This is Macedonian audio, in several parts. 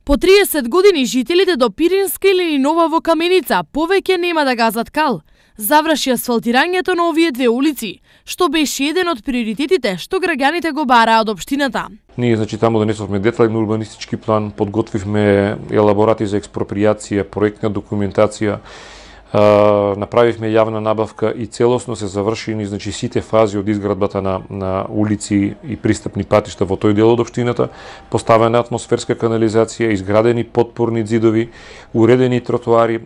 По 30 години жителите до Пиринска или Нова во Каменица повеќе нема да газат кал. Заврши асфалтирањето на овие две улици, што беше еден од приоритетите што граѓаните го бараа од општината. Ние, таму донесовме детален урбанистички план, подготвивме елаборати за експроприација, проектна документација, направивме јавна набавка и целосно се завршени сите фази од изградбата на улици и пристапни патишта во тој дел од општината, поставена атмосферска канализација, изградени подпорни зидови, уредени тротоари,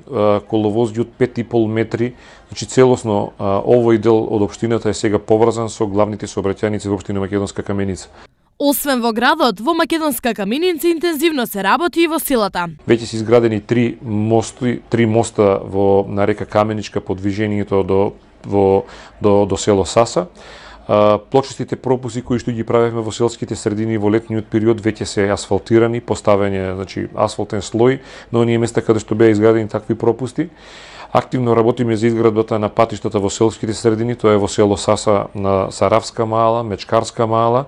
коловози од 5,5 метри. Целосно овој дел од општината е сега поврзан со главните сообраќајници во општина Македонска Каменица. Освен во градот, во Македонска Каменица интензивно се работи и во селата. Веќе се изградени три моста на река Каменичка по движењето до село Саса. Плочистите пропуси кои што ги правевме во селските средини во летниот период веќе се асфалтирани, поставени асфалтен слој на оние места каде што беа изградени такви пропусти. Активно работиме за изградбата на патиштата во селските средини, тоа е во село Саса на Саравска маала, Мечкарска маала.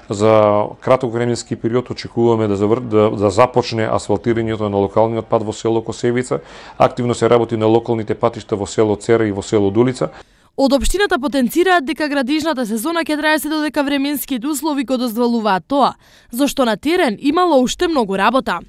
За краток временски период очекуваме да започне асфалтирањето на локалниот пат во село Косевица. Активно се работи на локалните патишта во село Цера и во село Дулица. Од општината потенцираат дека градижната сезона ќе трае се додека временските услови го дозволуваат тоа, зашто на терен имало уште многу работа.